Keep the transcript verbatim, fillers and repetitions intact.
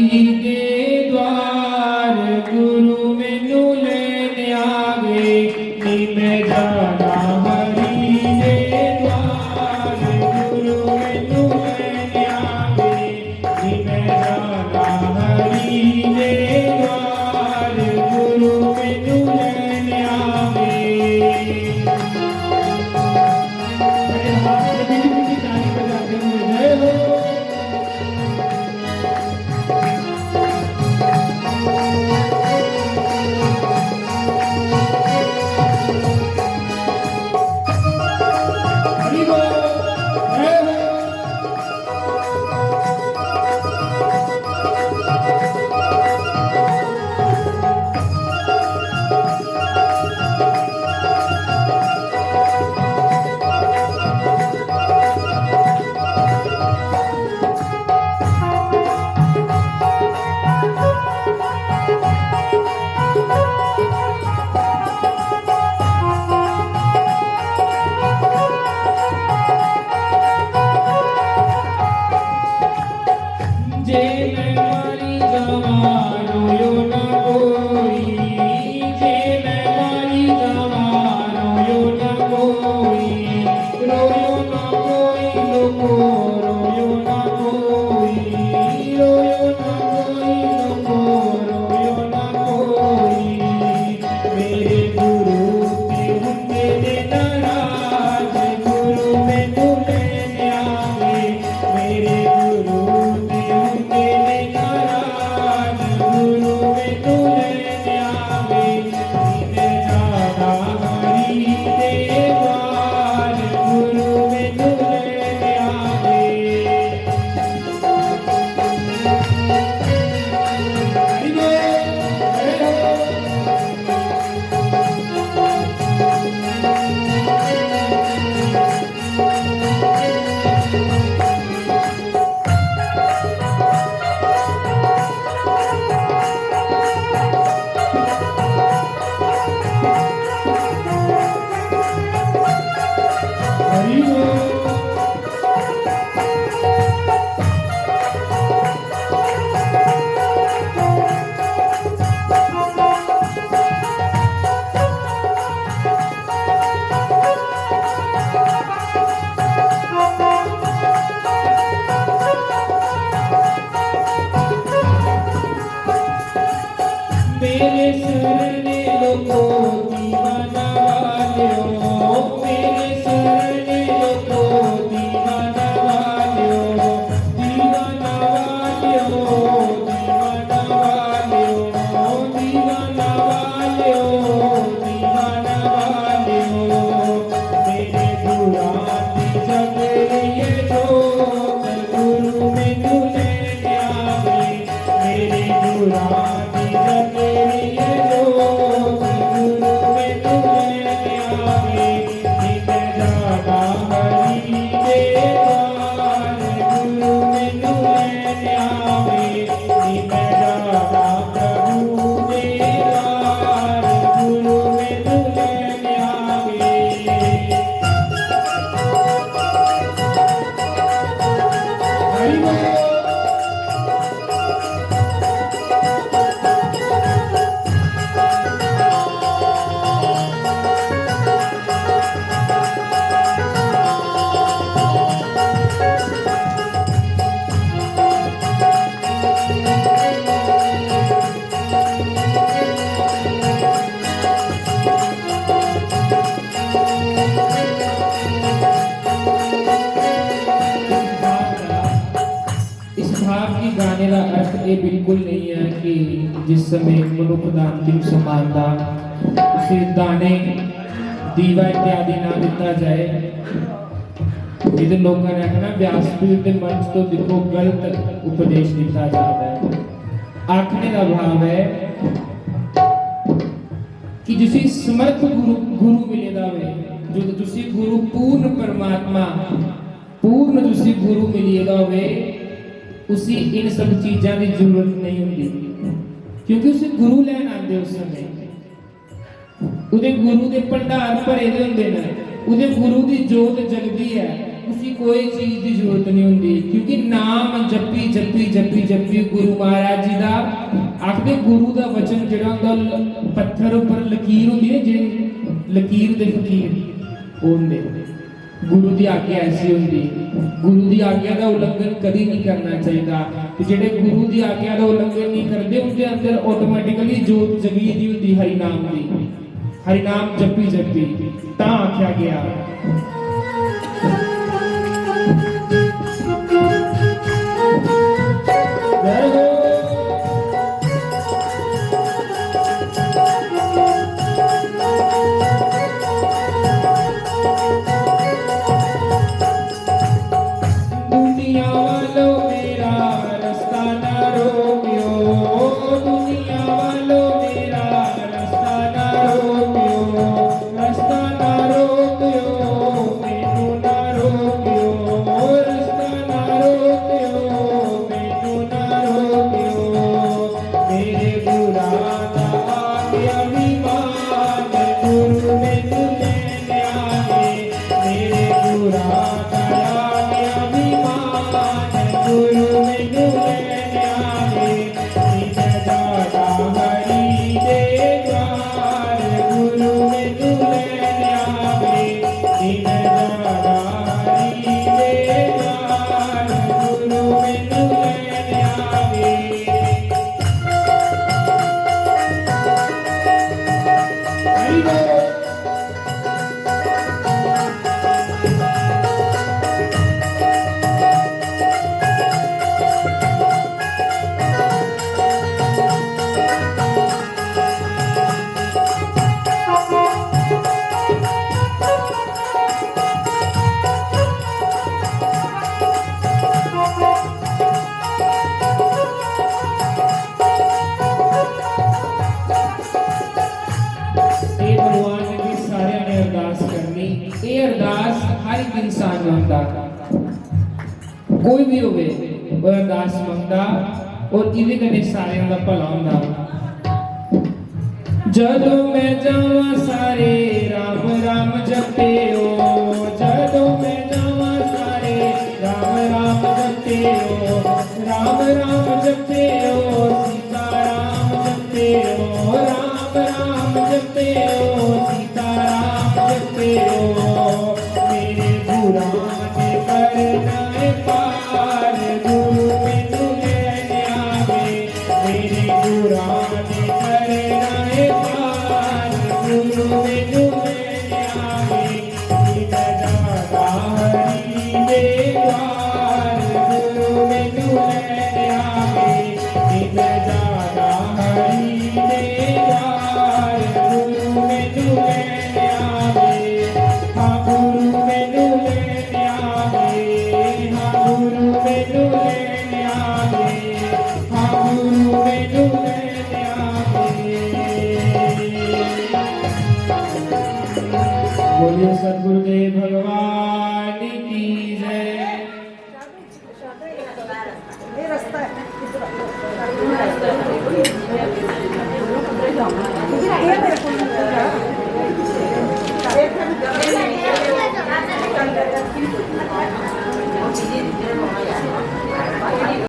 ਦੇ ਦਵਾਰ, ਗੁਰੂ ਮੈਨੂੰ ਲੈਣ ਆਵੇ, ਨੀ ਮੈਂ ਜਾਣਾ ਹਰੀ ਦੇ ਦਵਾਰ, ਗੁਰੂ ਮੈਨੂੰ ਲੈਣ ਆਵੇ, ਨੀ ਮੈਂ ਜਾਣਾ ਹਰੀ ਦੇ ਦਵਾਰ, ਗੁਰੂ ਮੈਨੂੰ ਲੈਣ ਆਵੇ। ਬੜੇ ਹੱਥ ਵਿੱਚ ਵਿੱਚ ਤਾਲੀ ਵਜਾ ਕੇ ਜੈ ਹੋ। इस भाव गी गाने दा अर्थ एह् बिल्कुल नेईं ऐ कि जिस समें मनुक्ख दा अंतिम समां आंदा, उसी दाने, दीवा इत्यादि ना दित्ता जाए। इधर लोगों ने आखना, "व्यासपीठ दे मंच तो दिक्खो, गलत उपदेश दित्ता जा रहा है।" आखने का भाव है कि जिसी समर्थ गुरु, गुरु मिले दा होवे, जो जिसी गुरु पूर्ण परमात्मा, पूर्ण जिसी गुरु मिली गेदा होवे, उसी इन सब चीजां दी जरूरत नहीं होंदी, क्योंकि उसी गुरु लैन आंदे उस समय। उदे गुरु दे भंडार भरे दे होंदे न, उदे गुरु दी जोत जगदी ऐ। उसी कोई चीज दी जरूरत नहीं होंदी, क्योंकि नाम जप्पी जप्पी जप्पी जप्पी गुरु महाराज जी दा आखदे, गुरु दा वचन जेह्ड़ा होंदा, ल- पत्थर उप्पर लकीर होंदी ना, जेह्ड़ी लकीर दे फकीर ओह् होंदे। गुरु दी आज्ञा ऐसी होंदी, गुरु दी आज्ञा दा उल्लंघन कदी नहीं करना चाहिदा। ते जेह्ड़े गुरु दी आज्ञा दा उल्लंघन नहीं करदे, उंदे अंदर ऑटोमेटिकली जोत जगी दी होंदी हरि नाम दी। हरि नाम जपी जपी तां आख्या गया। जय हो। दुनिया वालों मेरा रास्ता ना रोकियो, दुनिया वालों मेरा रास्ता ना रोकियो, रास्ता ना रोकियो, मैनू ना रोकियो, रास्ता ना रोकियो, मैनू ना रोकियो। मेरे गुरां दा आ गया विमान, गुरु मैनू लैने आ गए। मेरे गुरां दा आ गया विमान, गुरु मैनू लैने आ गए। जिन जाना हरी दे द्वार, गुरु मैनू लैने आ गए। जिन जाना हरी दे द्वार, गुरु मैनू लैने आ गए। हरि बोल। एह् भगवान अग्गें सारेआं ने अरदास करनी। एह् अरदास हर इक इंसान मंगदा, कोई भी होवे, ओह् अरदास मंगदा और एह्दे कन्नै सारेआं दा भला होंदा। जदों मैं जावां सारे राम राम जपे ओ, जदों मैं जावां सारे राम राम जपे ओ, राम राम जपे ओ, सीता राम जपे ओ, राम राम जपे ओ, सीता राम जपे ओ। मेरे गुरां ने करना है पार, गुरु मैनू लैने आ गए। मेरे गुरां ने करना है पार, गुरु मैनू लैने आ गए। जिन जाना हरी दे द्वार, गुरु मैनू लैने आ गए। जिन जाना हरी दे द्वार, गुरु मैनू लैने आ गए। हाँ, गुरु मैनू लैने आ गए। हाँ, गुरु मैनू लैने आ गए। हाँ, गुरु मैनू लैने आ गए। बोलिए सतगुरुदेव भगवान की जय।